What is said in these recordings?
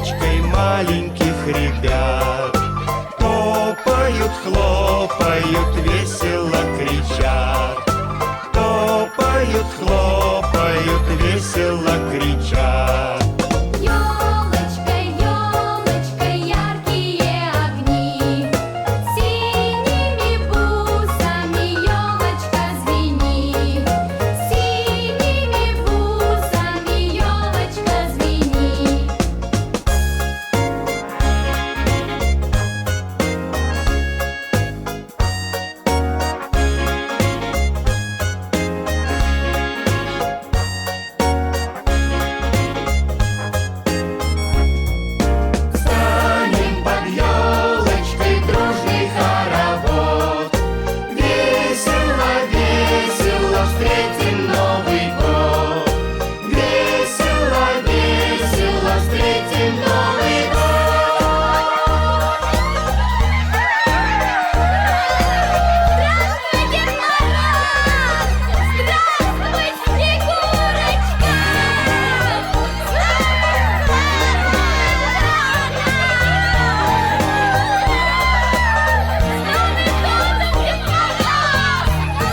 елочкой маленьких ребят. Топают, хлопают, весело кричат. Топают, хлопают, весело кричат. Елочка, елочка, яркие огни, Синими бусами, елочка, звени, Синими бусами, елочка, звени. Станем под елочкой дружный хоровод. Весело, весело встретим Новый год. Весело, весело встретим Новый год. Здравствуй, Дед Мороз! Здравствуй, Снегурочка! С Новым годом, Дед Мороз!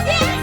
Всех с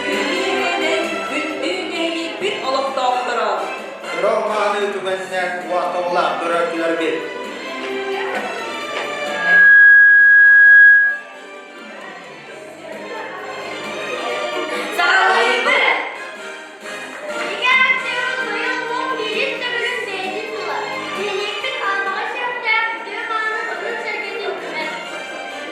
Күндү күндү нэһилиэкпит олохтоохторо! Романы түгэнинэн уостабылаах көрөөччүлэрбит! Саҕалыыбыт!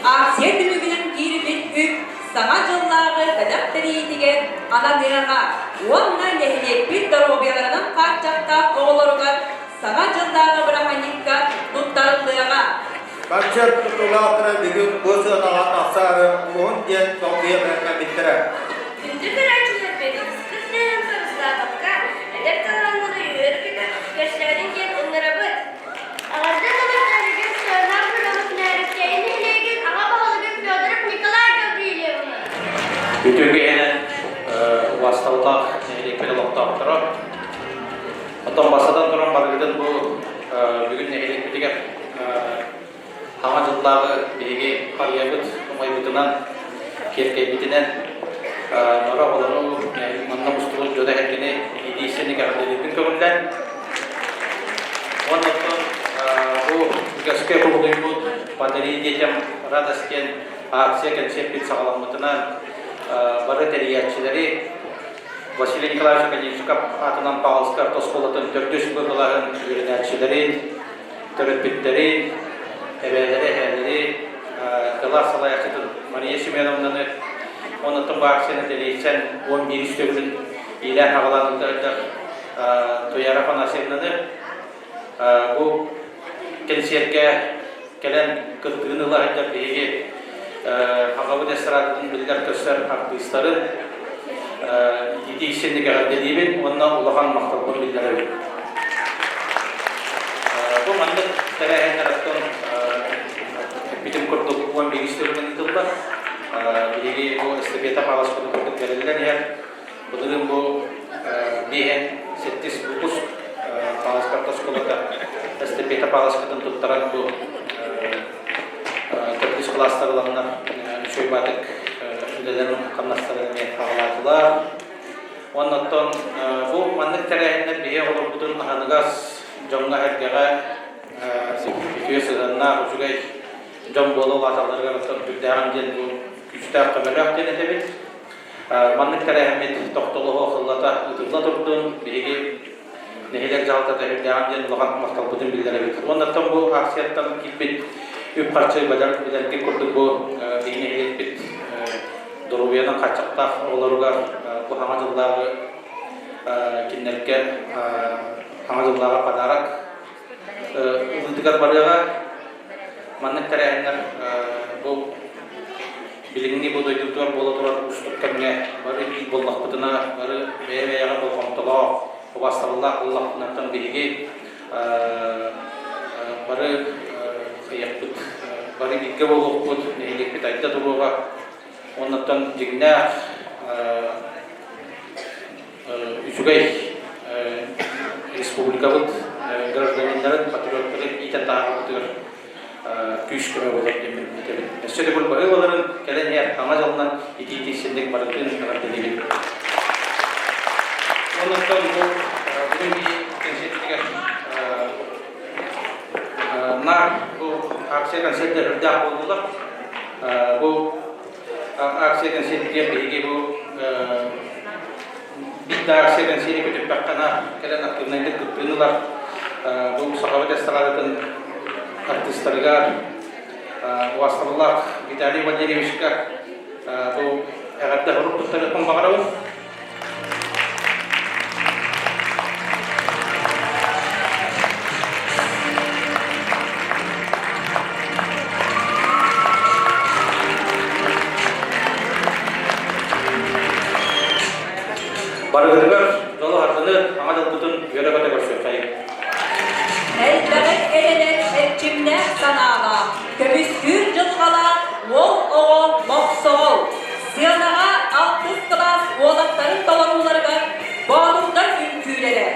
Акция түмүгүнэн киирбит үп Саҥа дьыллааҕы бэлэх тэрийиитигэр ананыаҕа уонна нэһилиэкпит доруобуйаларынан хааччахтаах оҕолоругар Саҥа дьыллааҕы бырааһынньыкка туттарыллыаҕа. Концерт тутулаахтара бүгүн бу сыанаҕа тахсаары уһун диэн долгуйа бэлэмнэммиттэрэ. Күндү көрөөччүлэрбит, ытыскыт тыаһын харыстаабакка, эдэр талааннары үөрэ-көтө көрсөөрүн диэн ыҥырабыт. Аҕарда тылыттарыгар сыанаах бөлөҕүт Нөөрүктээйи нэһилиэгин аҕа баһылыгын Федоров Николай Гаврильевны. Үтүө киһинэн убасталлаах нэһилиэкпит олохтоохторо. Оттон бастатан туран барыгытын бу бүгүн нэһилиэкпитигэр Саҥа дьыллааҕы биһиги харыйабыт умайбытынан, киэркэйбитинэн нора оҕолору манна мустубут дьоно эһэргини иитииссэни кэҕэрдэлиирбин көҥүллээн. Уонна оттон бу үгэскэ кубулуйбут «Подари детям радость» диэн акция кэнсиэрпит саҕаламмытынан бары тэрийээччилэри Василий Николаевич Калинчиков аатынан Павловскай орто оскуолатын төрдүс быһылаһын үөрэнээччилэрин төрөппүттэри, эбээлэри, эһээлэри, кылаас салайааччытын Мария Семеновнаны оннуттан бу акцияны тэрийсэн 11 төгүлүн иилээн-хаҕалаан ыытар Туяра Афанасьевнаны бу кэнсиэргэ кэлэн кыттыыны ыла сылдьар биһиги Хахабыт эстрадатын биллэр-көстөр артыыстарын итии-истинник эҕэрдэлиибин уонна улахан махталбын биллэрэбин. Бу маннык тэрээһиннэр оттон эппитим курдук 11 төгүлүн ыытыллар. Биһиги бу эстафета паласпытын курдук бэриллэн иһэр. Былырыын бу биэһэн сэттис выпуск Паласкарта оскуолата эстафета паласкатын туттаран бу төрдүс кылаастар ыланнар үчүгэй баатык. үлэлэрин-хамнастарын эмиэ саҕалаатылар. Уонна оттон бу маннык тэрээһиннэр биһиги оҕолорбутун аһыныгас дьоҥҥо-сэргэҕэ үтүө сыһыаннаах үчүгэй дьон буола улааталларыгар оттон үрдээҕин диэн бу күүстээх көмөлөөх диэн этэбит. Маннык тэрээһиммит тохтолоһо сыллата ыытылла турдун. Биһиги нэһилиэк дьаһалтата үрдээҕин диэн улахан махталбытын биллэрэбит. Уонна оттон бу акцияттан киирбит үп-харчы билэргит курдук бу биһиги нэһилиэкпит доруобуйанан хааччахтаах оҕолоругар бу саҥа дьыллааҕы кинилэргэ саҥа дьыллааҕы подарок ылыытыгар барыаҕа. Маннык тэрээһиннэр бу билиҥҥи бу дойдубутугар буола турар уустук кэмҥэ бары биир буоллахпытына, бары бэйэ-бэйэҕэ болҕомтолоох, убаастабыллаах буоллахпытынаттан биһиги бары кыайыахпыт, бары бииргэ буолуохпут, нэһилиэкпит айда туруоҕа. Оннуттан дьиҥнээх үчүгэй республикабыт гражданиннарын, патриоттарын иитэн таһаарбытыгар күүс-көмө буолар диэн этэбин. Өссө төгүл баһыыбаларын кэлэн иһэр хаҥа дьолунан итии-итии барытын эҕэрдэлиибин. Оннуттан бу бүгүн кэнсиэртигэр наар бу акция концерттэр үрдээх буоллулар. Бу акция кэнсиэртигэр биһиги бу биир да акция кэнсиэри көтүппэххэ кэлэн активнайдык кыттыыны ылар бу Сахабыт эстрадатын артыыстарыгар убаастабыллаах Виталий Валерьевичка бу эҕэрдэ сурук туттарыахпын баҕарабын. Барыгытыгар дьолу ардыны, аҥа дылбытын үөрэ-көтө көрсүөххэйиҥ. Элбэҕи эрэнэр эрчимнээх санаалаах, көмүскүүр дьылҕалаах уол оҕо мохсоҕол. Сыанаҕа алтыс кылаас уолаттарын толорууларыгар боотурдар үҥкүүлэрэ.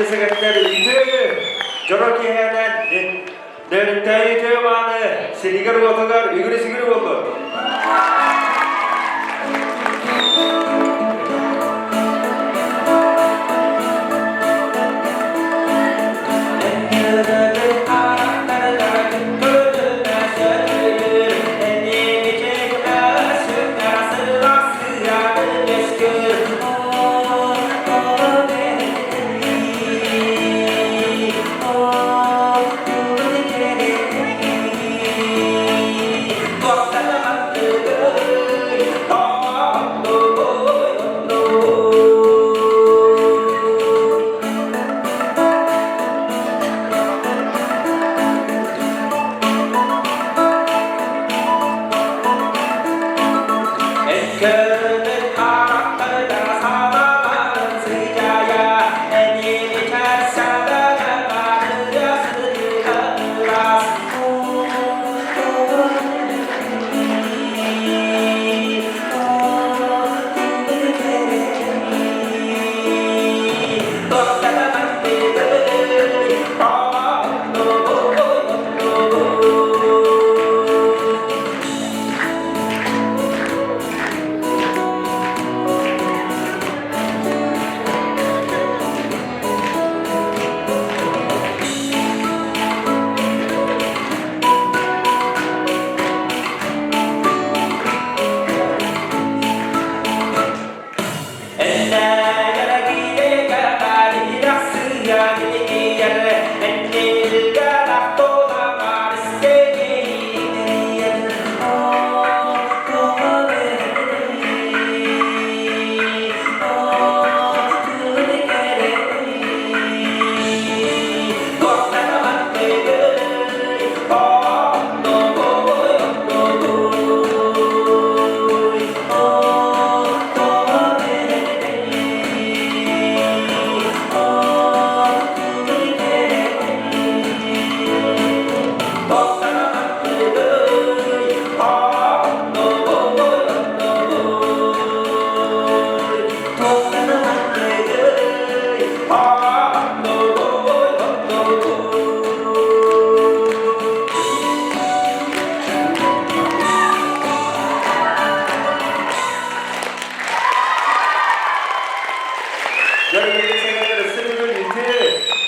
күндү сэгэрдэр үтүө дьоро киэһэнэн Нөрүнтэй үтүө мааны сиригэр-уотугар үгүрү-сүгүрү буоллун!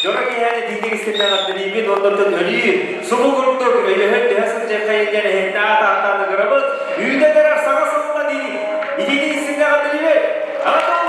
Дьоро киһини тиитик истиннэҕэрдэлиибит уоннаттан өлүү субу курдук өйөһөн түһэ сылдьыаххайын диэн эһиннээх ааттаан ыҥырабыт. Үүнэн эрэр саҥа сылла итиитик истиннэҕэрдэлиибит. Анатолий!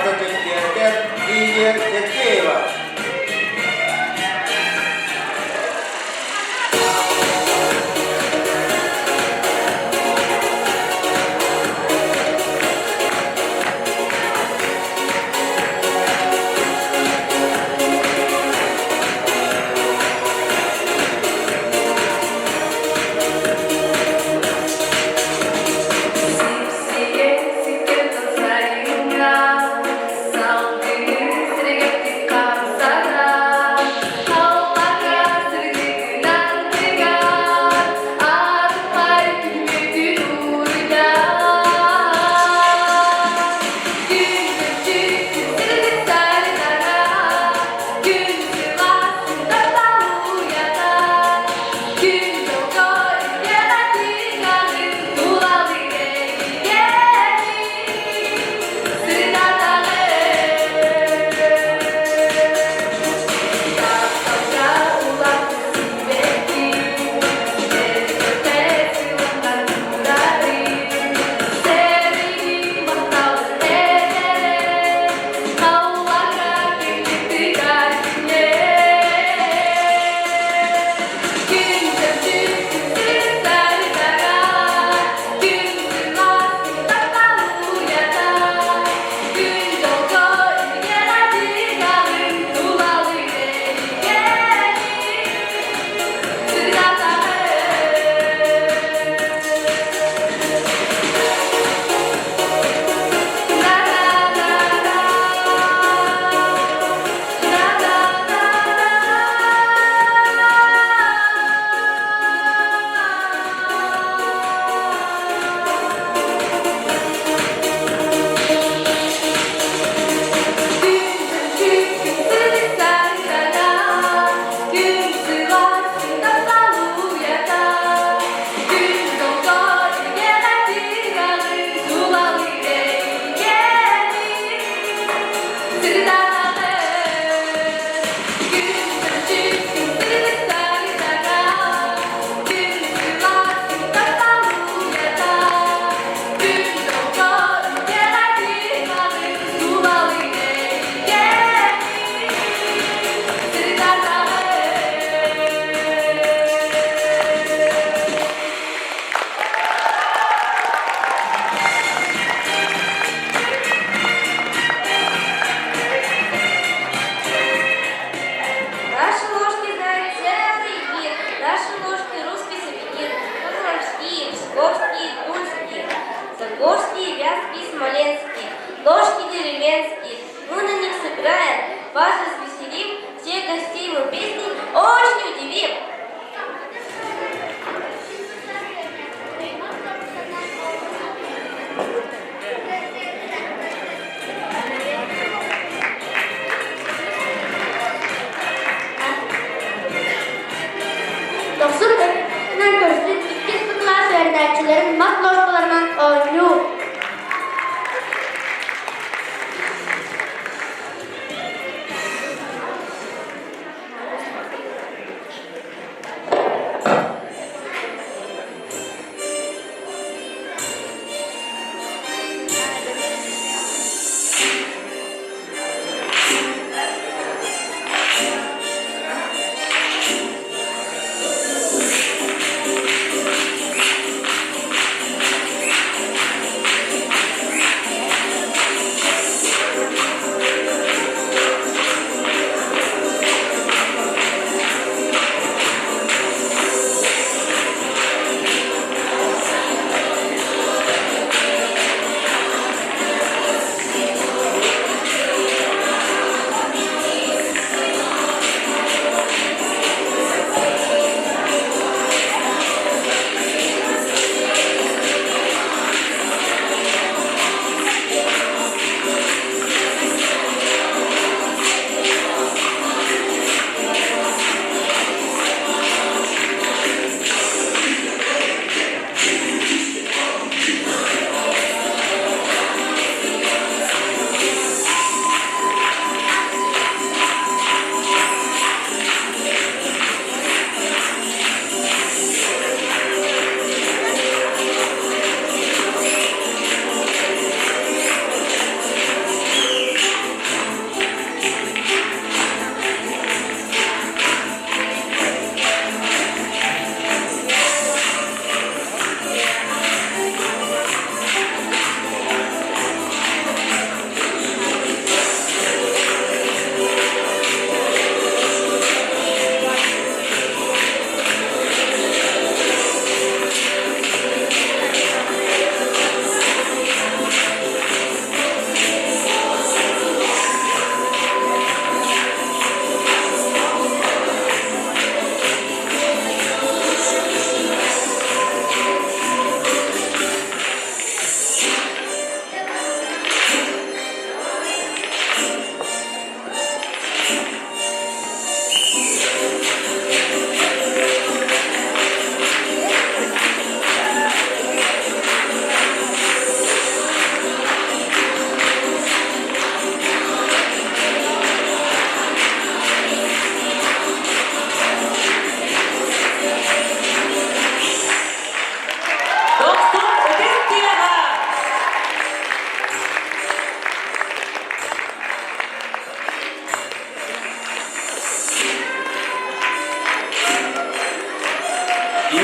саада чэпчиэркэ Лилия Сергеева. Наши ложки знают целый мир, наши ложки русский сувенир, Костромские, Псковские, Тульские, Загорские, Вятские, Смоленские, ложки деревенские. Мы на них сыграем, вас развеселим, всех гостей мы песней очень удивим. Дохсун ытынан көрсүн иккис кылаас үөрэнээччилэрин мас ложкаларынан оонньуу.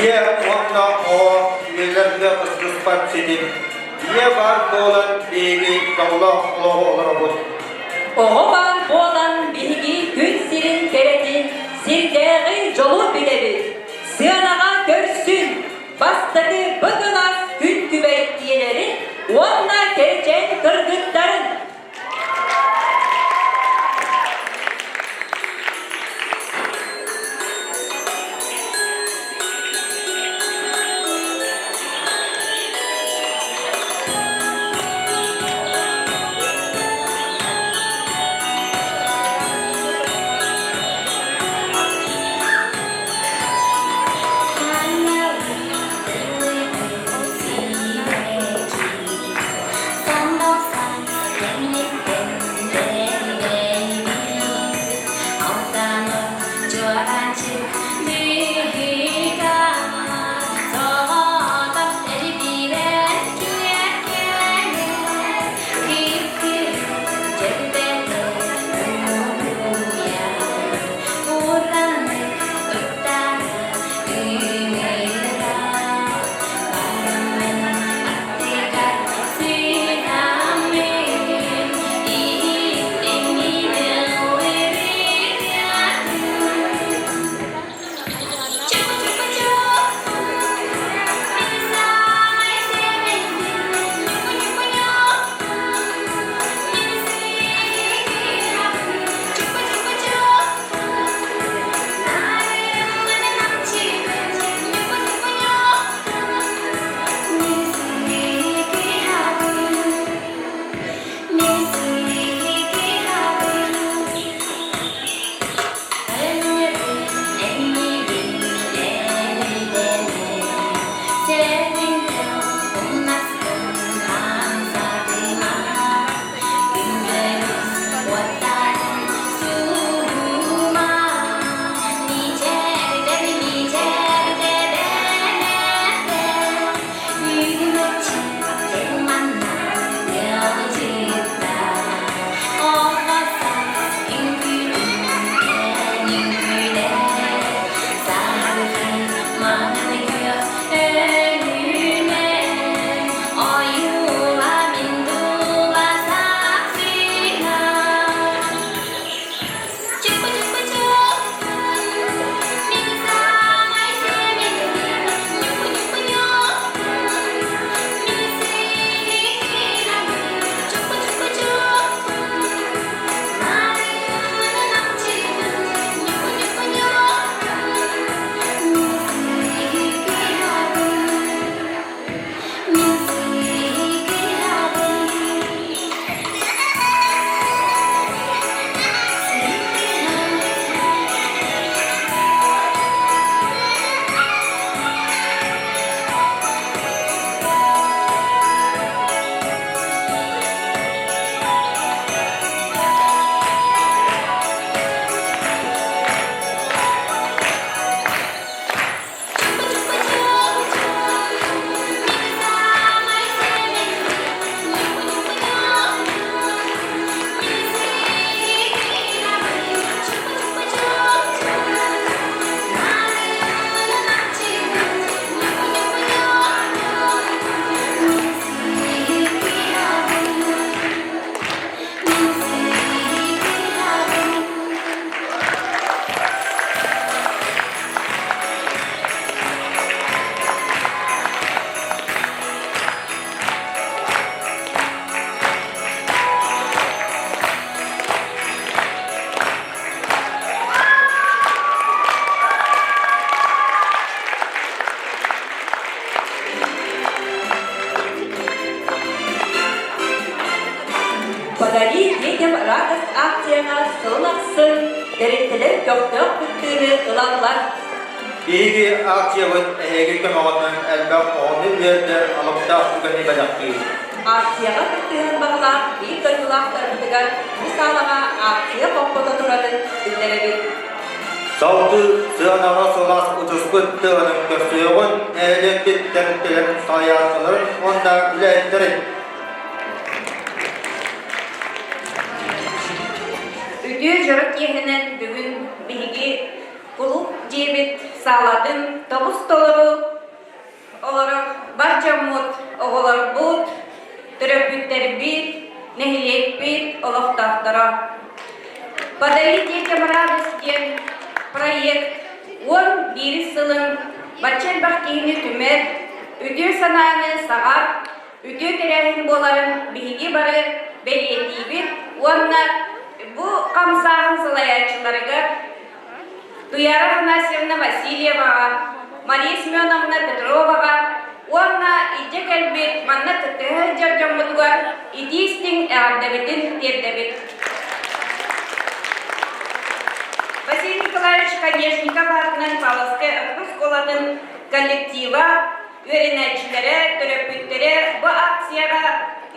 Ийэ уонна оҕо үйэлэргэ быстыспат ситим. Ийэ баар буолан биһиги дьоллоох олоҕу олоробут. Оҕо баар буолан биһиги күн сирин кэрэтин, сирдээҕи дьолу билэбит. Сыанаҕа көрсүн, бастакы быкылаас күн күбэй ийэлэрин уонна кэрчээн кыргыттарын. Подари детям радость акцияҕа сыл ахсын тэрилтэлэр көхтөөх кыттыыны ылаллар. Биһиги акциябыт эһиги көмөҕүтүнэн элбэх оҕону үөрдэр алыптаах түгэни бэлэхтиир. Акцияҕа кыттыһан баҕалаах биир дойдулаахтарбытыгар бу саалаҕа акция хоппото турарын биллэрэбит. Салгыы сыанаҕа сылаас ытыспыт тыаһын көрсүөҕүн нэһилиэкпит тэрилтэлэрин салайааччыларын уонна үлэһиттэрин. Үтүө дьоро киэһэнэн бүгүн биһиги кулууп дьиэбит. саалатын тобус-толору олорор бар дьоммут, оҕолорбут, төрөппүттэрбит, нэһилиэкпит олохтоохторо. «Подари детям радость» диэн проект 11 сылын бачча элбэх киһини түмэр, үтүө санааны саҕар, үтүө тэрээһин буоларын биһиги бары бэлиэтиибит уонна бу хамсааһын салайааччыларыгар Туяра Афанасьевна Васильеваҕа, Мария Семеновна Петроваҕа уонна илдьэ кэлбит манна кыттыһа сылдьар дьоммутугар итии-истиҥ эҕэрдэбитин тиэрдэбит. Василий Николаевич Конечников аатынан Павловскай оскуолатын коллектива, үөрэнээччилэрэ, төрөппүттэрэ бу акцияҕа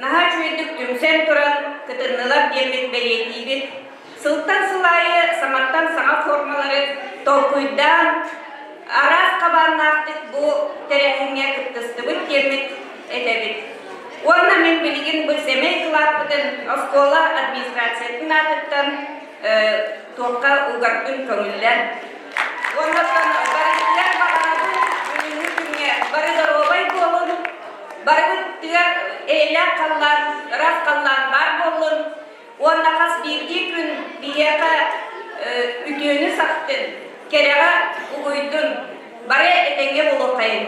наһаа үчүгэйдик түмсэн туран кытыннылар диэммит бэлиэтиибит. Сылтан сыл аайы саҥаттан саҥа формалары толкуйдаан, араас хабааннаахтык бу тэрээһиҥҥэ кыттыстыбыт диэммит этэбит. Уонна мин билигин бу сэмэй кылааппытын оскуола администрациятын аатыттан туохха угарбын көҥүллэн. Уоннаттан барытыгар баҕарабын бүгүҥҥү күҥҥэ бары доруобай буолун, барыбыт тыа эйэлээх халлаан, ыраас халлаан баар буоллун, Уонна хас биирдии күн биһиэхэ үтүөнү сахтын, кэрэҕэ угуйдун, бары этэҥҥэ буолуоххайын.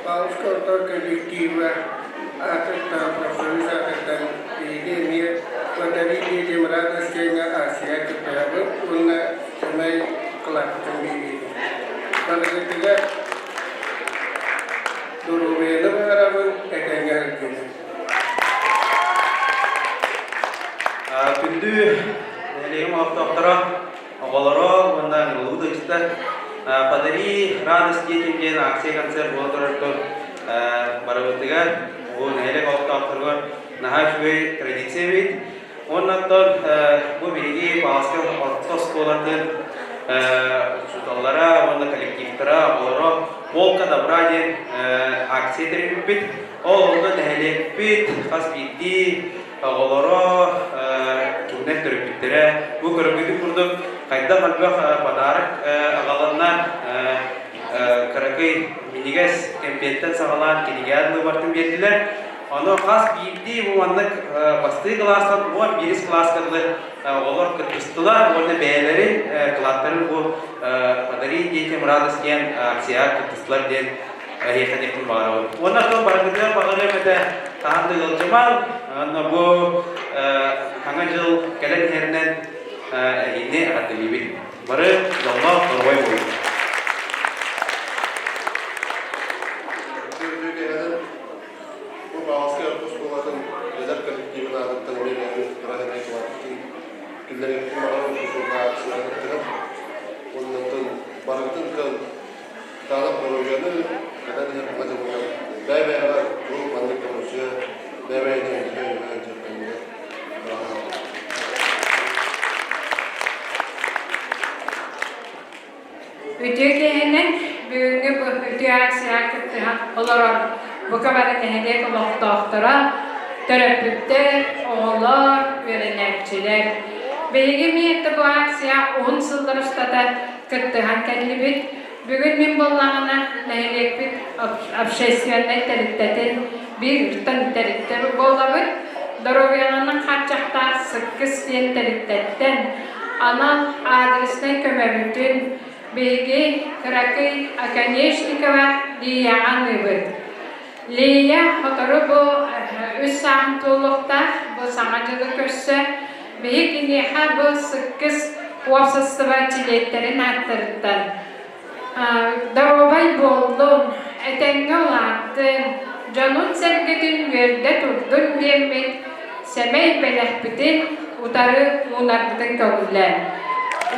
Павловскай орто коллектива аатыттан, профсоюз аатыттан биһиги эмиэ «Подари детям радость» диэҥҥэ акция кыттыһабыт уонна сэмэй кылааппытын биэриэбит. Барыгытыгар Доруобуйаны баҕарабын, этэҥҥэ сылдьыҥ. Күндү нэһилиэгим олохтоохторо, оҕолоро уонна ыҥырыллыбыт ыалдьыттар «Подари радость детям» диэн акция-концерт буола турарыттан барыбытыгар, бу нэһилиэк олохтоохторугар наһаа үчүгэй традиция эбит. Уонна оттон бу биһиги Павловскай орто оскуолатын учууталлара уонна коллективтара, оҕолоро «Полка добра» диэн акция тэрийбиппит. Ол онно нэһилиэкпит хас биирдии оҕолоро, кинилэр төрөппүттэрэ бу көрөргүтүн курдук хайдах элбэх подарок аҕаланна кыракый минньигэс кэмпиэттэн саҕалаан кинигэ бартын биэрдилэр. Ону хас биирдии бу маннык бастыы кылаастан 11 кылааска дылы оҕолор кыттыстылар уонна бэйэлэрин кылааттарын бу «Подари детям радость» диэн акцияҕа кыттыстылар диэн эһиэхэ диэхпин баҕарабын. Уонна оттон барыгытыгар баҕарыам этэ хаһан да ыалдьымаҥ, уонна бу Саҥа дьыл кэлэн иһэринэн эһигини эҕэрдэлиибит. Бары дьоллоох доруобай буолуҥ. Бу Баҕаскай орто оскуолатын эдэр коллективын аатыттан эмиэ бэйэбит кыра кылааппытын киллэриэхпитин баҕарабын культурнай акцияны кыттыһан уонна барыбытын кыан кытаанах доруобуйаны кэлэн иһэр саҥа дьылынан бэйэ-бэйэҕэ куруук маннык көмөлөсүө бэйэ-бэйэни өйдөһө-өйдөһө дьиэхтэннэ Үтүө киэһэнэн бүгүҥҥү бу үтүө акцияҕа кыттыһан олорор бука бары нэһилиэк олохтоохторо, төрөппүттэр, оҕолор, үөрэнээччилэр. Биһиги эмиэ бу акция уһун сыллар устата кыттыһан кэллибит. Бүгүн мин буоллаҕына нэһилиэкпит общественнай тэрилтэтин биир ыртан тэрилтэ буолабыт. Доруобуйаланан хааччахтаах Сыккыс диэн тэрилтэттэн анал адреснай көмөбүтүн биһиги кыракый Оконешникова Лияҕа аныыбыт. Лия сотору бу үс сааһын туолуохтаах, бу Саҥа дьылы көрсө биһи киниэхэ бу Сыккыс уопсастыба чилиэттэрин ааттарыттан доруобай буоллун, этэҥҥэ улааттын, дьонун-сэргэтин үөрдэ турдун диэммит сэмэй бэлэхпитин утары уунарбытын көҥүллээн.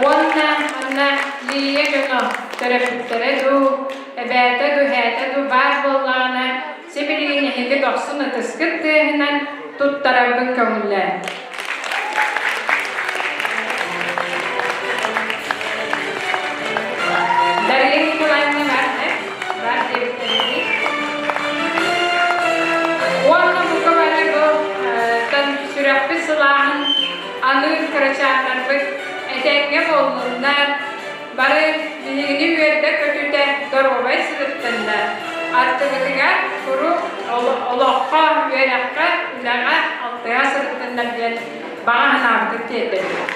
Уонна манна Лия дьоно төрөппүттэрэ дуу, эбээтэ дуу, эһээтэ дуу баар буоллаҕына, сибилигин эһиги дохсун ытыскыт тыаһынан туттарарбын көҥүллээн. Дария Николаевна бар, бар диэбиттэринии. Уонна бука бары бу тан сүрэхпит сылааһын аныыр кырачааннарбыт этэҥҥэ буоллуннар, бары биһигини үөрдэ-көтүтэ доруобай сырыттыннар, аттыбытыгар куруук олоххо, үөрэххэ, үлэҕэ алтыһа сырыттыннар диэн баҕа санаабытын тиэрдэбит.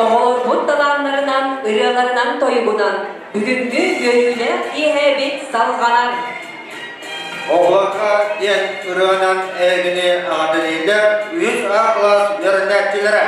Оҕолорбут талааннарынан, ырыаларынан, тойугунан бүгүҥҥү үөрүүлээх киэһэбит салҕанар. Оҕолорго диэн ырыанан эһигини эҕэрдэлииллэр үһүс А кылаас үөрэнээччилэрэ.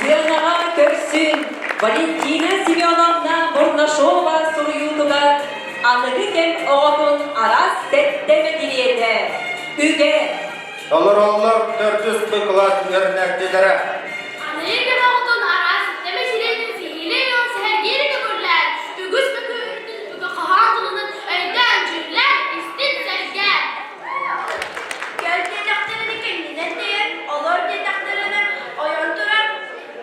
Сыанаҕа көрсүн Валентина Семеновна Бурнашова суруйуутугар аныгы кэм оҕотун араас сэттэ мэтириэтэ, үгэ. Толороллор төрдүс кылаас үөрэнээччилэрэ. Аныгы кэм оҕотун араас сэттэ мэтириэтин сиһилии дьон сэһэргиир көҥүллээн, үгүс мөкү өрүтүн үгэ хаһаан тылынан өйдөөн, дьүүллээн, истин сэргээн. Кэл диэтэхтэринэ кэннинэн тэйэр, олор диэтэхтэринэ ойон турар,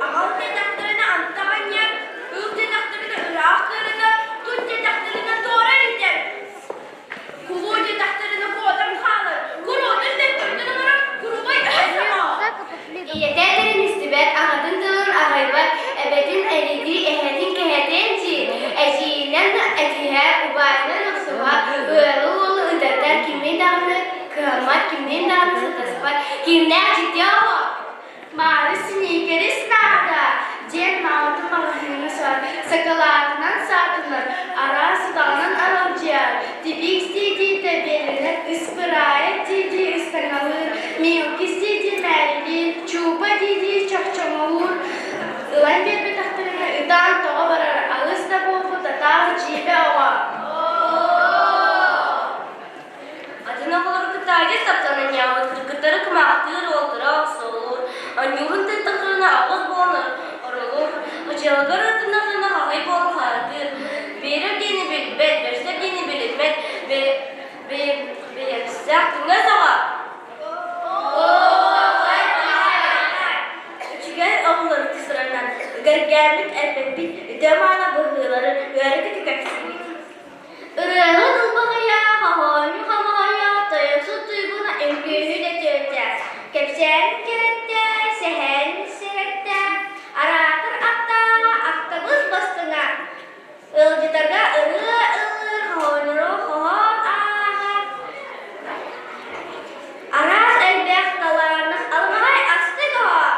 аҕал диэтэхтэринэ антах анньар, ыл диэтэхтэринэ ыраах кыарытар, тут диэтэхтэринэ туора илдьэр. Кулуу диэтэхтэринэ куотан хаалар, куруутун төттөрүтүн олорор, курубай өһөс саҥа. Ийэтэ этэрин истибэт, аҕатын тылын аҕайбат, эбэтин эридии, эһэтин кэһэтин сиир, эдьиийинэн этиһэр, убайынан охсуһар, ыалы уолу ытатар, кимниин даҕаны кыһаммат, кимниин даҕаны сатаспат, кимнээх дьикти оҕо! Маары синиикэрис наада, диэн мааматын маҕаһыыҥҥа сор, сакалаатынан саатынар, араас утаҕынан аралдьыйар, тибиикс дии-дии тэбиэлэнэр, ыспыраайа дии-дии ыстаҥалыыр, милкис дии-дии Ылан биэрбэтэхтэринэ ытаан тоҕо барар, алыс да буолбут атаах дьиибэ оҕо. Атын оҕолору кытта адьас таптанан ньаабыт кыргыттары кымаахтыыр, уоллара охсуолуур, оонньуурун тыттахтарына аҕыс буолан оролуур, хачыалыгар ыттыннахтарына хаҕый буолан харатыыр, биэрэр диэни билбэт, бэрсэр диэни билиммэт, бэйэмсэх түҥэс оҕо. Үчүгэй оҕолору тустарынан үгэргээммит элбэппит үтүө-мааны быһыылары үөрэ-көтө кэпсиибит. Ырыаһыт ылбаҕайа, хоһоонньу хомоҕойо, тойуксут туйгуна үҥкүүһүт өтүөтэ, кэпсээн кэрэттэ, сэһэн сэрэттэ, араатар аттааҕа актабыс бастыҥа, ыалдьытарга ырыа ыллыыр, хоһооннору хоһоон ааҕар, араас элбэх талааннах алымаҕай астык оһо.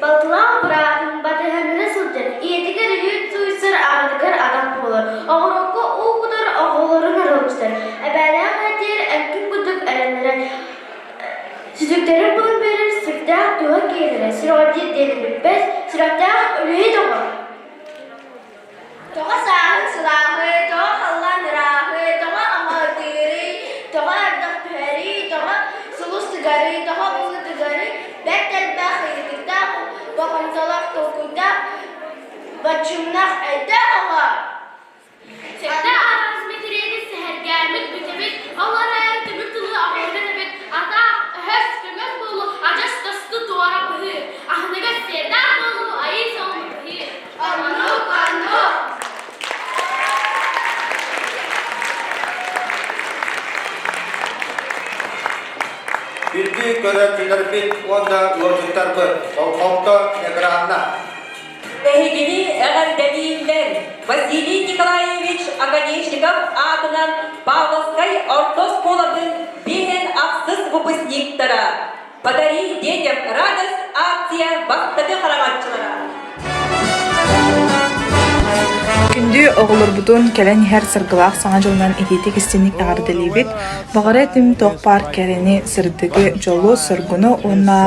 Балтылаах быраатын батыһаннара сылдьан, ийэтигэр үүт сууйсар, аҕатыгар атах буолар, оҕурокко уу кутар, оҕолорун аралдьытар, эбээлээх эһэтигэр эркин курдук эрэннэрэр, сүтүктэрин булан биэрэр сүрдээх туһа киһилэрэ, сүрэҕэлдьиир диэни билбэт, сүрэхтээх үлэһит оҕо. Тоҕо сааһын сылааһый, тоҕо халлаан ырааһый, тоҕо аҥаардыырый, тоҕо ардах түһэрий, тоҕо сулус тыгарый, тоҕо ууну тыгарый, бэрт элбэх ыйытыктаах, бохомтолоох толкуйдаах, боччумнаах өйдөөх оҕо. Сэттэ араас мэтириэти сэһэргээммит бүтэбит, ол эрээри түмүк тылы оҕолорго этэбит, атаах, өһөс, көҥөс буолуу адьас тосту туора быһыы, аһыныгас сиэрдээх буолуу айыы суолун быһыы. Оннук, оннук. Күндү көрөөччүлэрбит уонна ыалдьыттарбыт, болҕомто экранна! Эһигини эҕэрдэлииллэр Василий Николаевич Оконешников аатынан Павловскай орто оскуолатын биэһин ахсыс выпускниктара «Подари детям радость» акция бастакы хараҥаччылара. Күндү оҕолорбутун кэлэн иһэр саргылаах Саҥа дьылынан итиитик истиҥник эҕэрдэлиибит. Баҕара этим туох баар кэрэни, сырдыгы, дьолу, соргуну уонна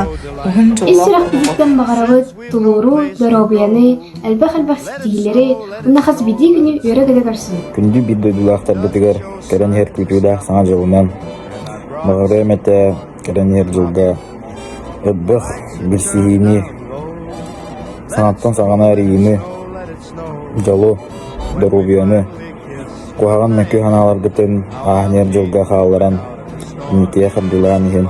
уһун Ис дьоллоох олоҕу. сүрэхпититтэн баҕарабыт тулууру, доруобуйаны, элбэх-элбэх ситиһиилэри уонна хас биирдии күнү үөрэ-көтө көрсүҥ. Күндү биир дойдулаахтарбытыгар кэлэн иһэр күүтүүлээх Саҥа дьылынан баҕарыам этэ кэлэн иһэр дьылга элбэх билсиһиини, саҥаттан саҥаны арыйыыны, дьолу, доруобуйаны, куһаҕан мөкү санааларгытын ааһан иһэр дьылга хаалларан инникигэ хардыылаан иһин.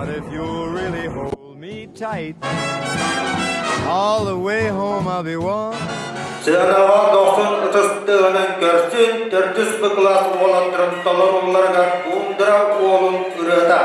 Сыанаҕа дохсун ытыс тыаһынан көрсүн төрдүс Б кылаас уолаттарын толорулларыгар Тундра уолун ырыата.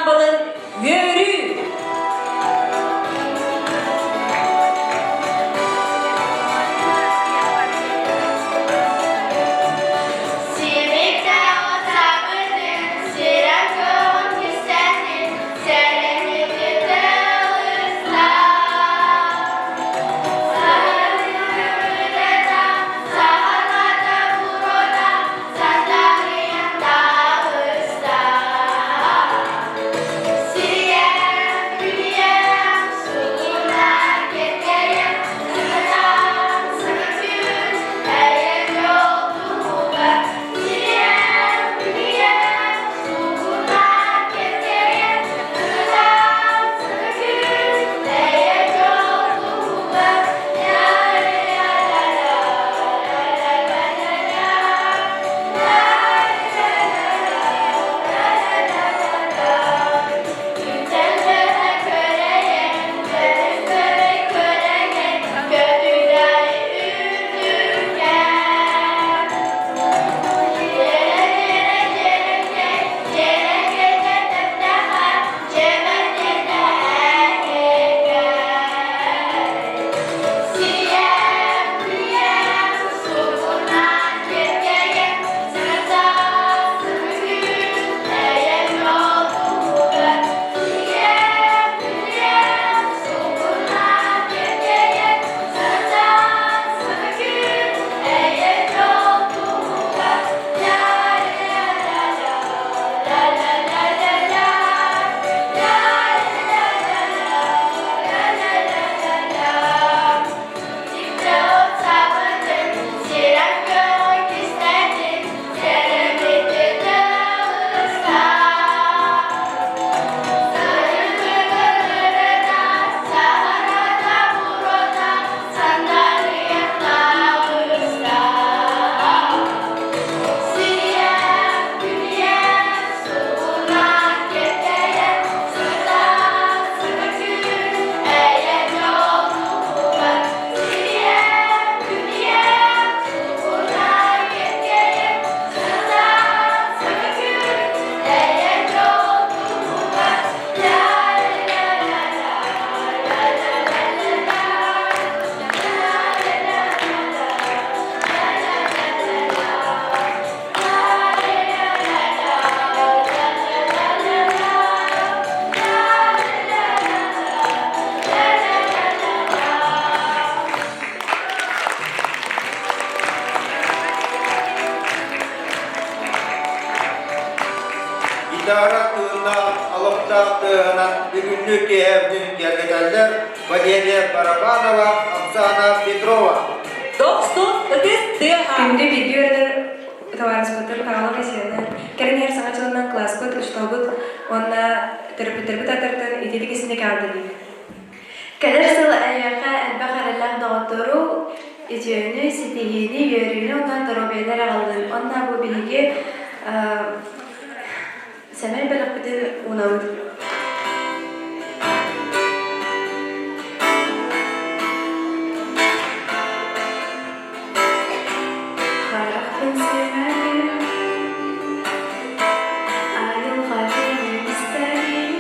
ансаамбылын Үөрүү! Гитара тыыннаах алыптаах тыаһынан бүгүҥҥү киэһэбитин киэргэтэллэр Валерия Барабанова, Оксана Петрова. Дохсун ытыс тыаһа! Күндү бииргэ үөрэнэр табаарыспытын Павла Васильевна кэлин иһэр саҥа дьылынан кылааспыт, учууталбыт уонна төрөппүттэрбит ааттарыттан итиитик истиҥник эҕэрдэлиибит. Кэлэр сыл эйиэхэ элбэх эрэллээх доҕоттору, үтүөнү, ситиһиини, үөрүүнү уонна доруобуйаны эрэ аҕаллын. Уонна бу биһиги сэмэй бэлэхпитин уунабыт. Харахпын симэбин, айылҕатын истэбин,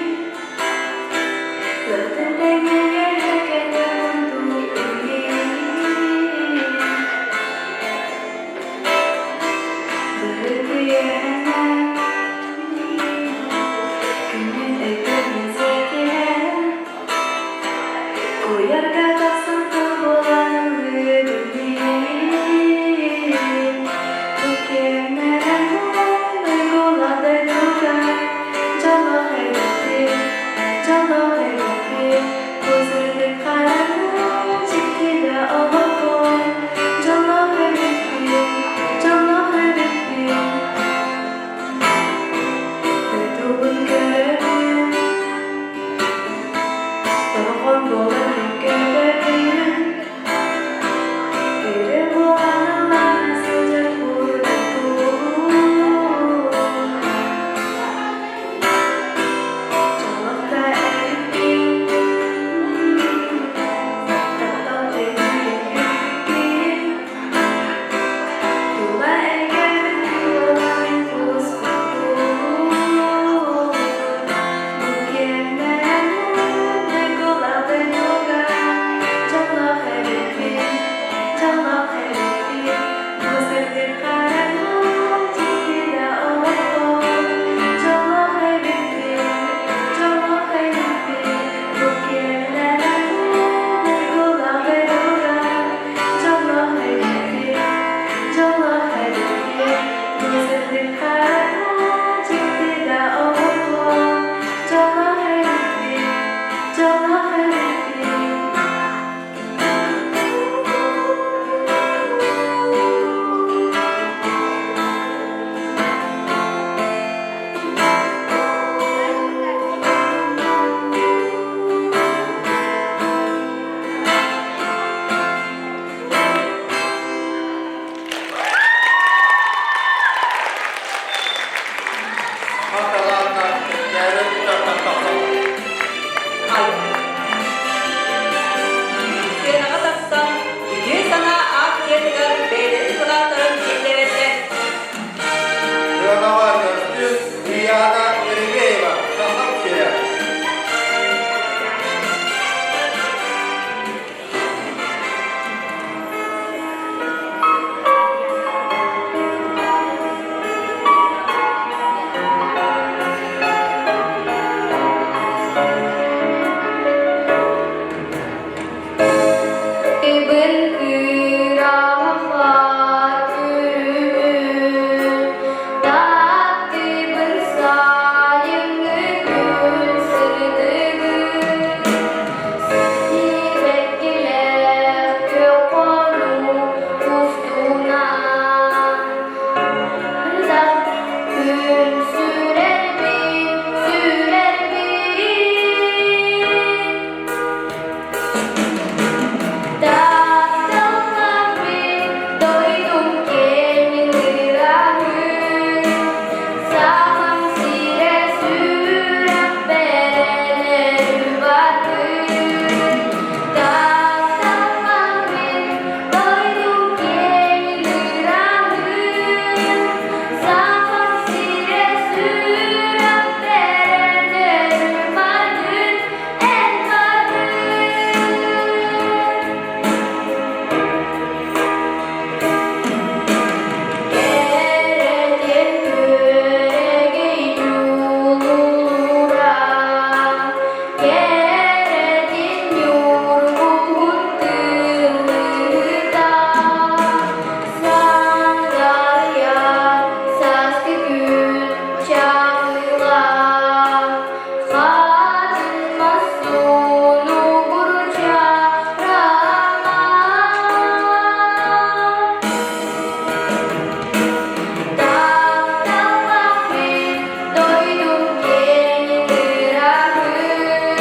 Куйарга тахсан буолан Сценаҕа тахсан, үтүө санаа акциятыгар бэйэлэрин кылааттарын киллэрэллэр. Сыанаҕа көстүс Ульяна Еремеева, Сахам сирэ. Ибин кыраһахлар күрүмүн, Таптыыбын сайыҥҥы күн сырдыгын. Сибэккилээх күөх хонуу устунан, Ырдах күн сүрэрбин, сүрэрбин. Тапталлаах дойдум киэҥин ыраһын, Сахам сирэ сүрэхпэр убатын. Тапталлаах дойдум киэҥин ыраһын, Сахам сирэ сүрэхпэр убатын, эн бардын. Кэрэтиэн күөрэгэй дьулуура, кэрэтин ньургуһун тыллыыта, сандаарыйа сааскы күн чаҕыла, хатын мас суунугурча Тапталлаахпын дойдум киэҥин ыраһын,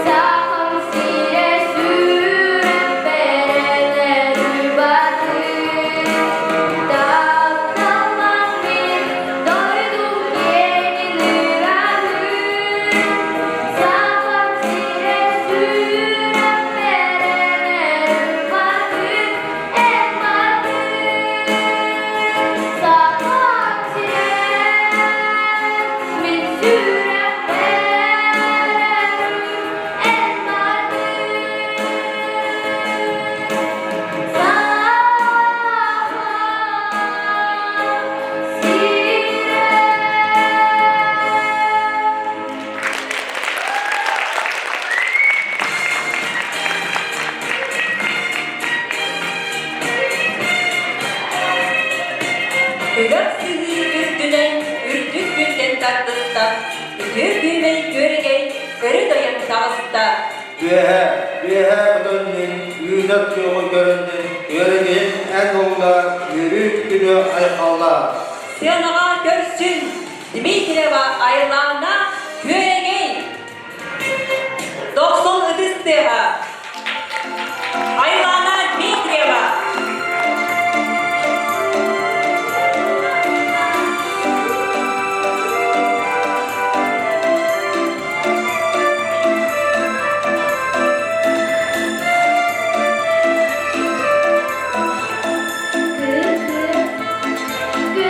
Сахам сирэ сүрэхпэр убатын. Тапталлаахпын дойдум киэҥин ыраһын, Сахам сирэ сүрэхпэр убатын, эн Сахам сирэ мин сүрэхпэр эн Сахам сирэ. Үрэх сыһыы үрдүнэн үрдүк күнтэн тардыста, үтүө күөмэй күөрэгэй көрө дойон таҕыста. Үөһэ, үөһэ көтөннүн, үүнэр күөҕү көрөннүн, үөрэгин эн уолла үөрүү күнү айхаллаа. Сыанаҕа көрсүн Дмитриева Айлаана Күөрэгэй! Дохсун ытыс тыаһа! Айлаана Дмитриева!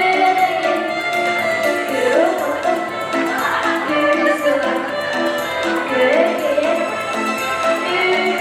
Күөрэгэй, күөх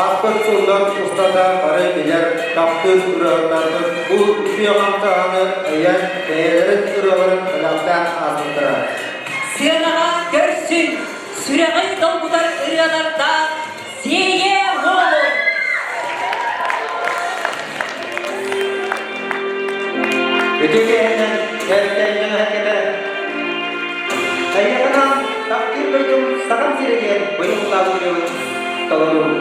Ааспыт сыллар устата бары билэр, таптыыр ырыаһыттарбыт бу үтүө хамсааһыны өйөөн бэйэлэрин ырыаларын бэлэхтээн ааспыттара. Сыанаҕа көрсүн, сүрэҕин долгутар ырыалардаах Сиэйэ Уолун! Үтүө киэһэнэн кэргэннэн эһэкэтэ Эйиэхэ таптыыр дойдум Сахам сирэ диэн быйыл ырыабын толоруу.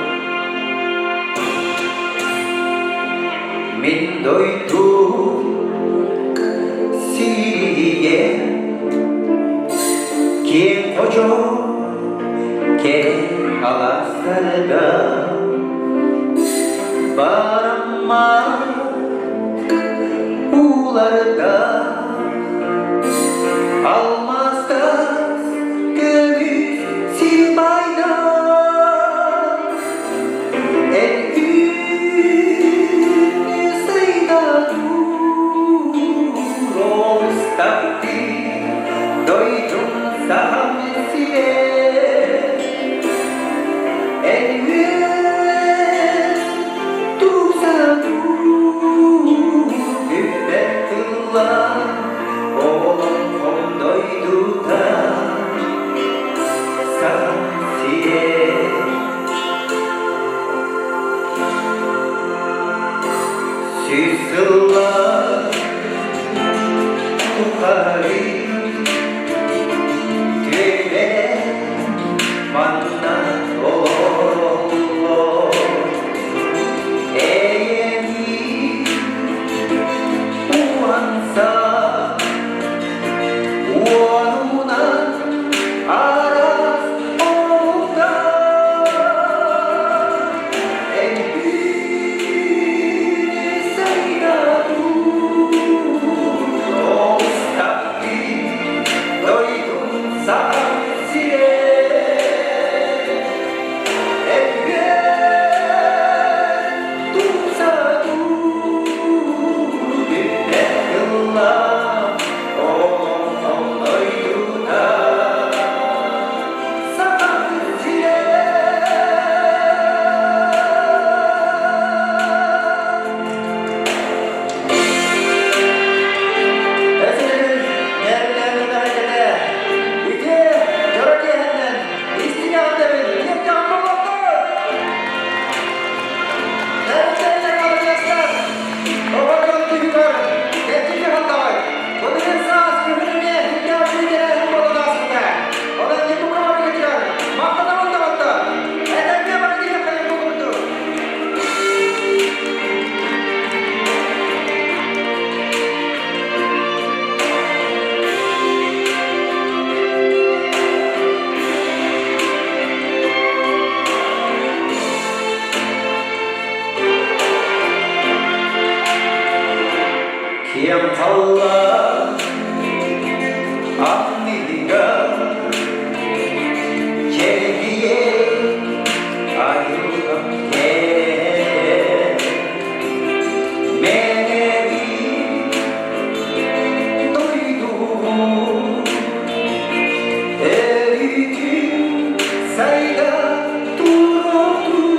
Мин дойдум сирийэ киэҥ хочо кэрэ алаастарга барамма ууларда алмаастас көмүс сир байда эн күнү сайда дойдум сахам сирэ эн үөн тупса бүппэт тыллар олоҥхом дойдута сахам сирэ Сүүс сыллар тухары түөлбэ манна олороллор. Эйэни уһанса уонунан араас омуктар Киэҥ халлаан анныгар чэлгийэ айылҕам кэрэ мэҥэбин дойдум өрүтүн сайда туруохтун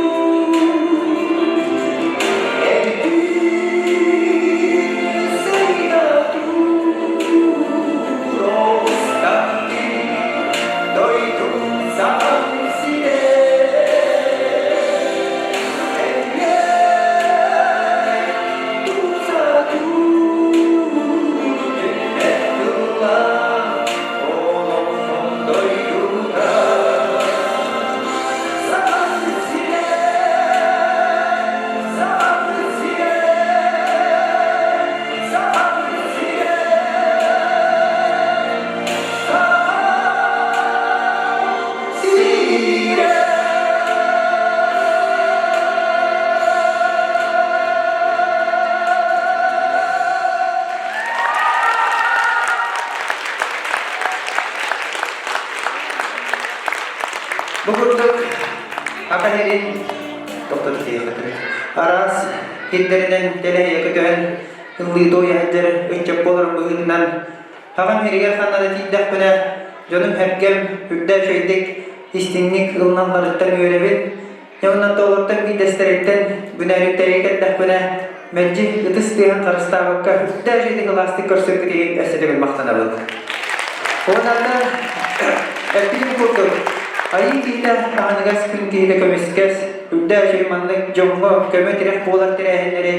Бу курдук Аха сирин тохтоту Араас сирдэринэн тэлэһийэ көтөһөн ыллыы туойа сылдьар ыччат буолар быһыытынан Хаҕам сиригэр ханна да тиийдэхпинэ дьонум-сэргэм үрдэ үчүгэйдик истиҥник ылыналларыттан үөрэбин. Дьэ онон толортон биирдэстэриттэн бүнээрүктэри кэллэхпинэ, мэлдьи ытыс тыаһын харыстаабакка үрдээх дьиэтин ылаастык көрсөргүтүгэр өссө төгүл махтанабын. Уонна эппитим курдук, айыы киһитэ аһыныгас күн киһитэ көмүскэс, үрдээх үчүгэй маннык дьоҥҥо көмө-тирэх буолар тэрээһиннэри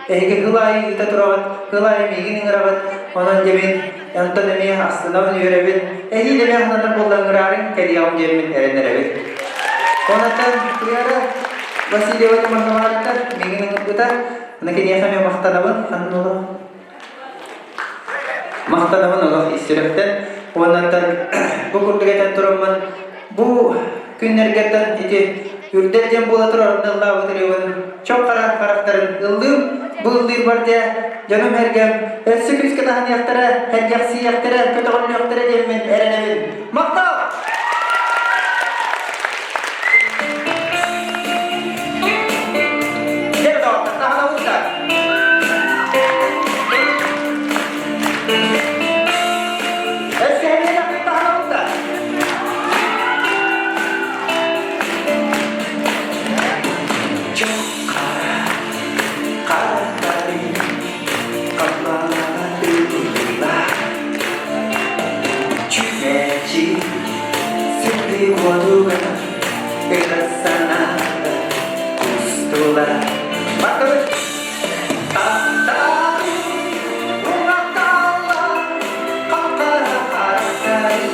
эһиги сыл аайы ыыта тураҕыт, сыл аайы миигин ыҥыраҕыт, онон дьэ мин онтон эмиэ астынабын, үөрэбин, эһиил эмиэ аһынанар буолла ыҥыраарыҥ, кэлиэҕим диэммин эрэннэрэбин. Онон Туяра Васильева Тимофеевна миигин ыҥырбыта, аны киниэхэ эмиэ махтанабын, ханна олох Махтанабын олох ис сүрэхтэн. Уоннаттан бу курдук этэн тураммын, бу күннэргэттэн ити үрдэл диэн буола турар онно ыллаабыт ырыабын чох хара харахтарын ыллыым. Бу ыллыырбар дьэ дьонум эргэм өссө күүскэ таһыныахтара, эргэхсийиэхтэрэ, көтөҕүллүөхтэрэ диэммин эрэнэбин. Махтал! Дьэ, доҕоттор, таһынабыт да. Өссө таһынабыт да. Чох-хара, харахтарый, халлаана тыыллар. Чүмэчи, сырдык уотугар, ыра санаата кустулар. Бардыбыт. Таптаатым, уматалла, хап-хара харахтарый.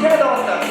Дьэ, доҕоттор.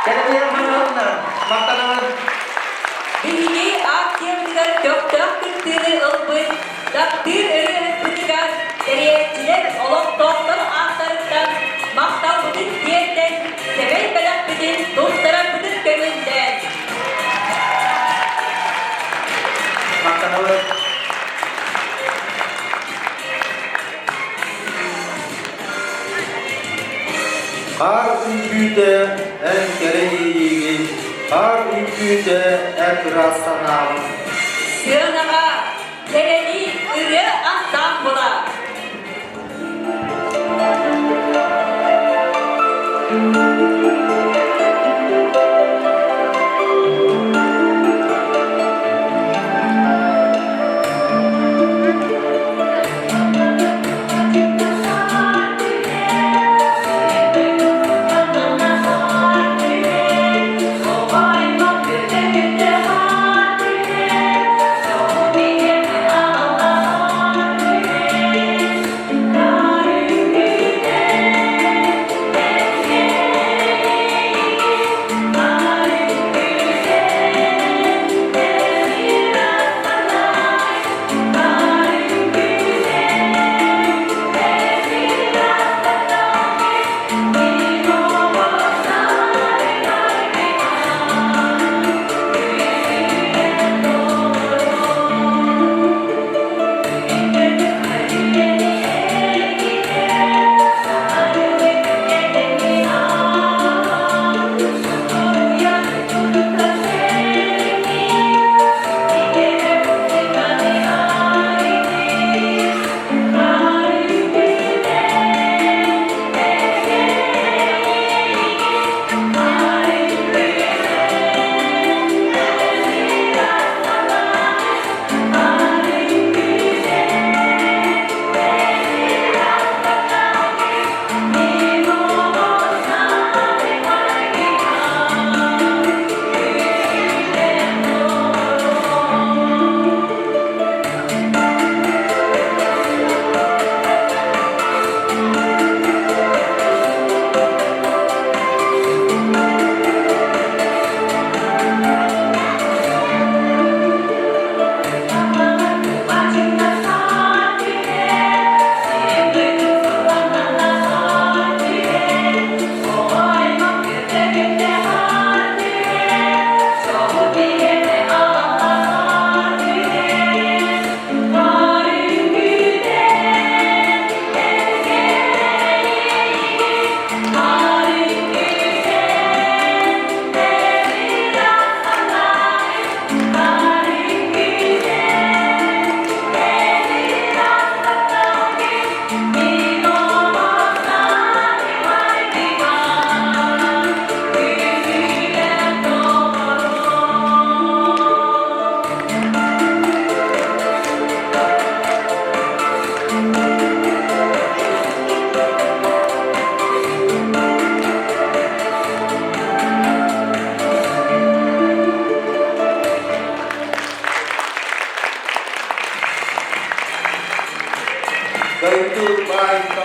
Ыллыыр табары. Махтанабын. Биһиги акциябытыгар көхтөөх кыттыыны ылбыт таптыыр ырыаһыппытыгар тэрийээччилэр олохтоохтор ааттарыттан махталбытын тиэрдэн, сэмэй бэлэхпитин туттарарбытын көҥүллээн. Махтанабын. Хаар үҥкүүтэ эн кэрэ иэйиигин, хаар үҥкүүтэ эн ыраас санааҕын. Сыанаҕа кэрэни ырыа ансаамбыла.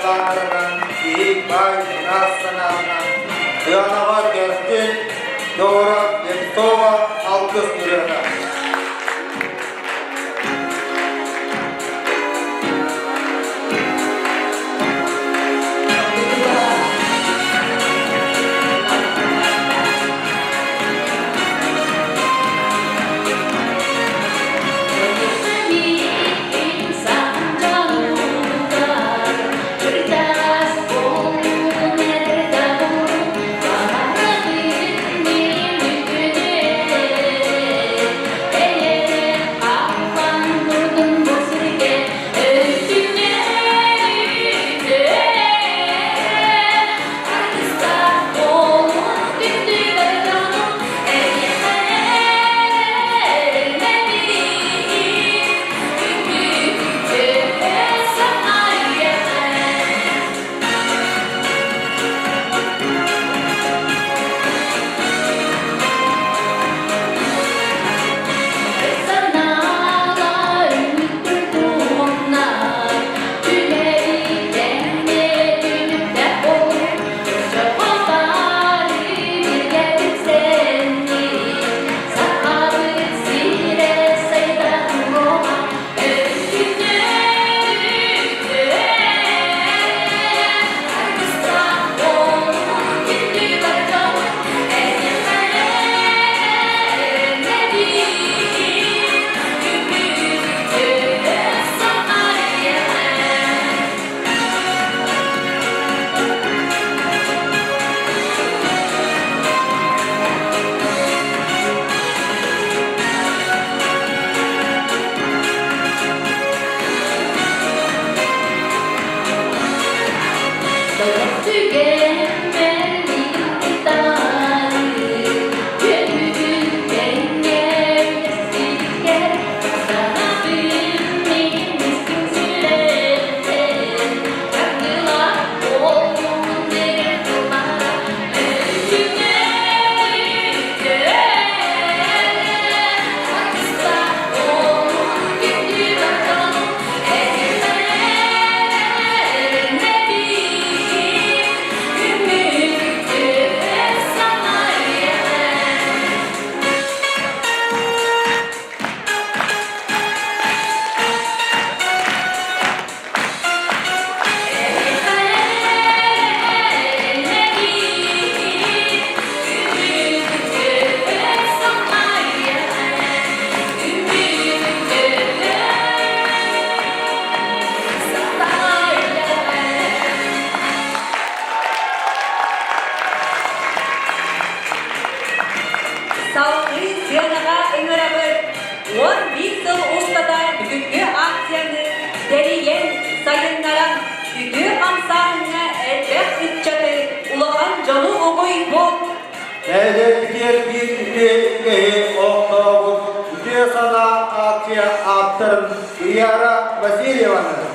баанарынан киһи баай ыраас санаатынан сыанаҕа кэлсин Дора Лепсова алгыс ырыата. Салгыы сыанаҕа ыҥырабыт 11 сыл устата бүгүҥҥү акцияны тэрийэн, сайыннаран, үтүө хамсааһыҥҥа элбэх ыччаты, улахан дьону угуйбут. Нэһилиэкпитигэр биир үтүө үгэһи олохтообут Үтүө санаа акция ааптарын Ияра Васильеваны.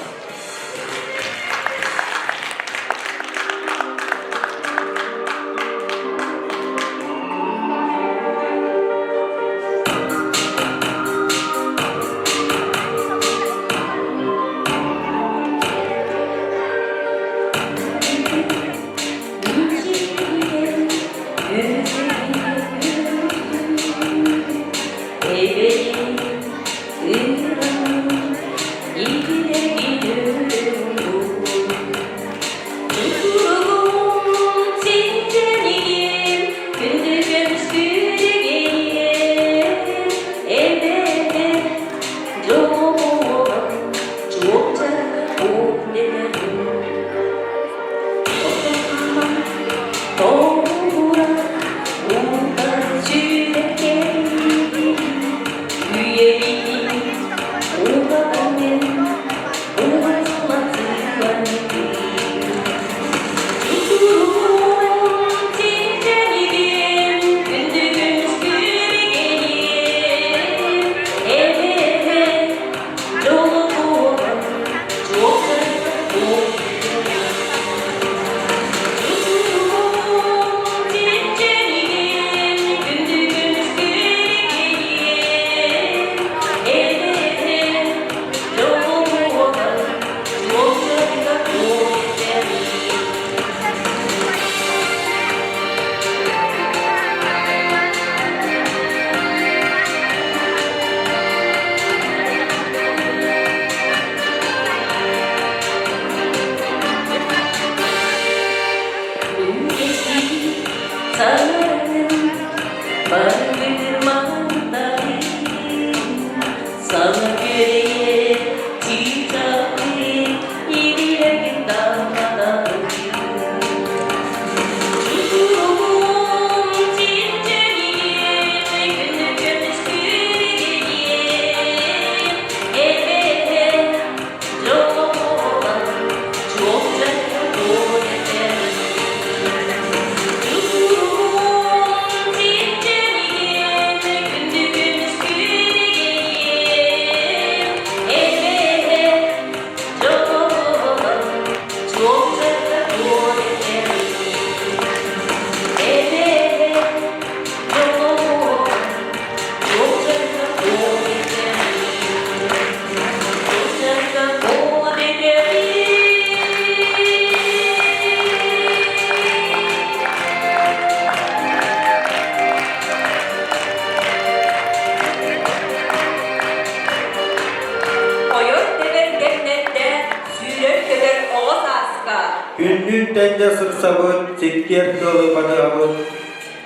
Күннүүн тэҥҥэ сырсабыт, сиккиэр тыалы батыһабыт.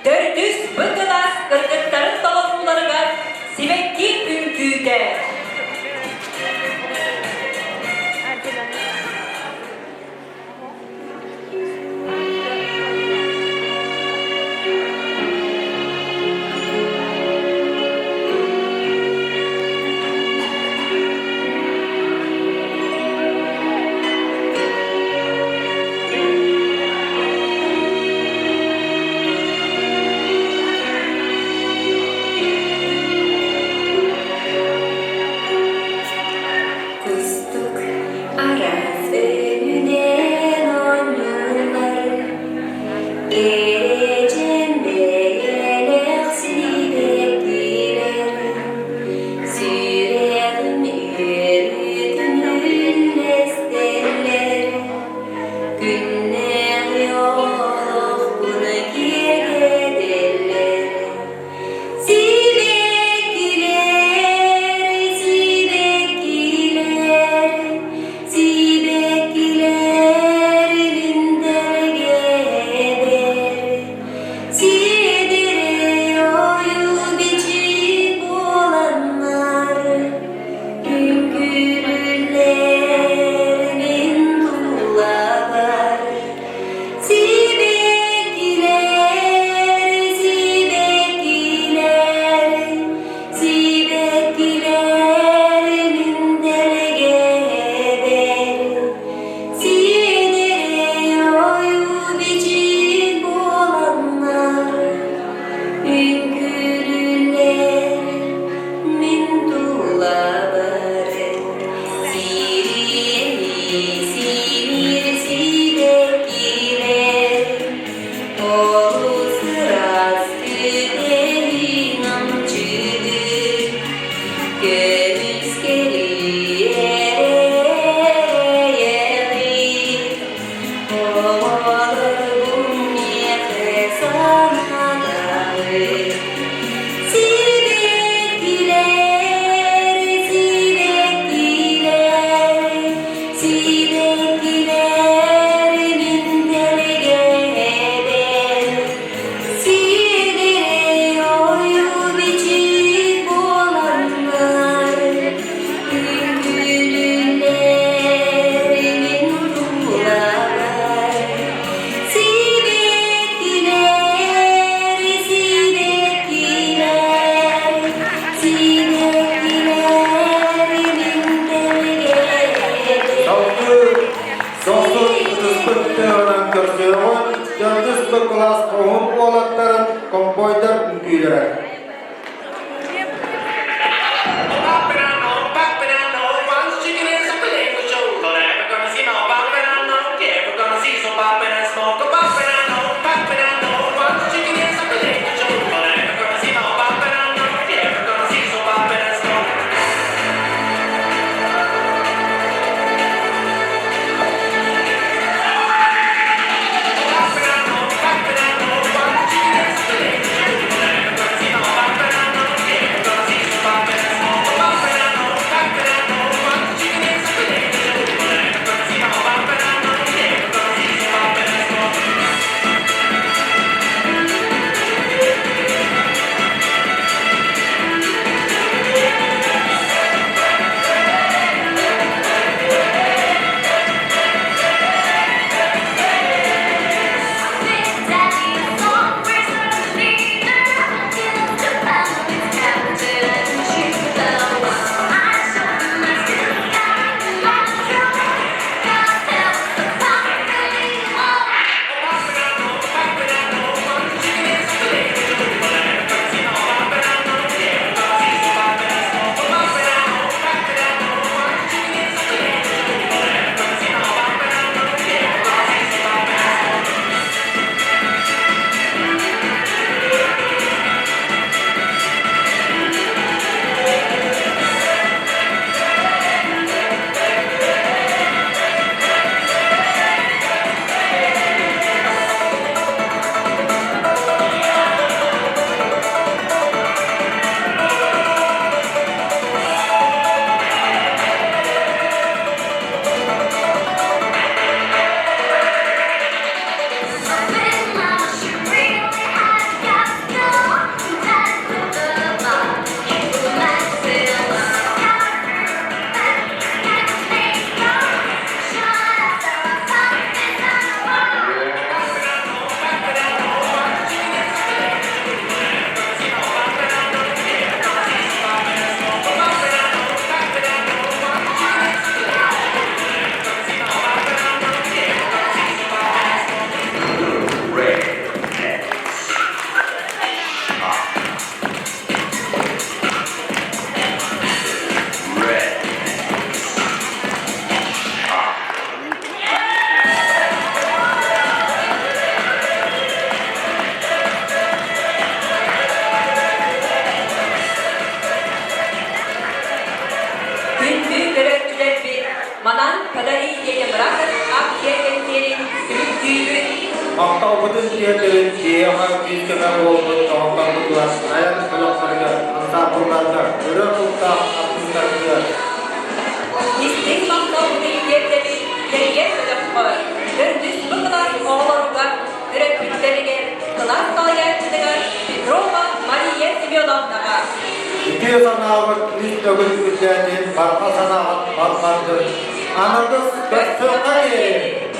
Төрдүс Б кылаас кыргыттарын толорууларыгар сибэкки үҥкүүтэ. Кустук араас өҥүнэн оонньуулар, Кэрэчээн бэйэлээх сибэккилэр, Сүрэҕим үөрүүтүн үллэстэллэр, Күннээҕи олохпун киэргэтэллэр. Сибэккилэр, сибэккилэр, сибэккилэр илинтэргэбэр, Сиэдэрэй ойуу-бичик буоланнар, Үҥкүүлүүллэр мин тулабар. Сибэккилэр, сибэккилэр, сибэккилэр мин тэлгэһэбэр, Сиэдэрэй ойуу-бичик буоланнар, Үҥкүүлүүллэр мин тулабар. Сириэни симиир сибэккилэр, Олус ыраас күдэһин амчыгыр, Көмүскэли эрэйэҕин, Оҕолорбун миэхэ санатаҕын. Сибэккилэр, сибэккилэр, сибэккилэр мин тэлгэһэбэр, Сиэдэрэй ойуу-бичик буоланнар, Үҥкүүлүүллэр мин тулабар. Сибэккилэр, сибэккилэр, сибэккилэр мин тэлгэһэбэр. Салгыы Дохсун ытыспыт тыаһынан көрсүөҕүн, төрдүс Б кылаас хоһуун уолаттарын компойдар үҥкүүлэрэ. Манан Подари детям радость акция кэнсиэрин түмүктүүбүт. Махталбытын тиэрдэбит киһиэхэ күүс-көмө буолбут доҕотторбутугар, айар бөлөхтөргө, ансаамбылларга, ырыа куттаах артыыстарбытыгар. Истиҥ махталбытын тиэрдэбит тэрийэр бөлөххө, төрдүс бу кылаас оҕолоругар, төрөппүттэригэр, кылаас салайааччытыгар Петрова Мария Семеновнаҕа. Үтүө санаабыт үс төгүл үрдээтин, барҕа санааҕыт барҕардын. Аныгыс көрсүөххэ диэри!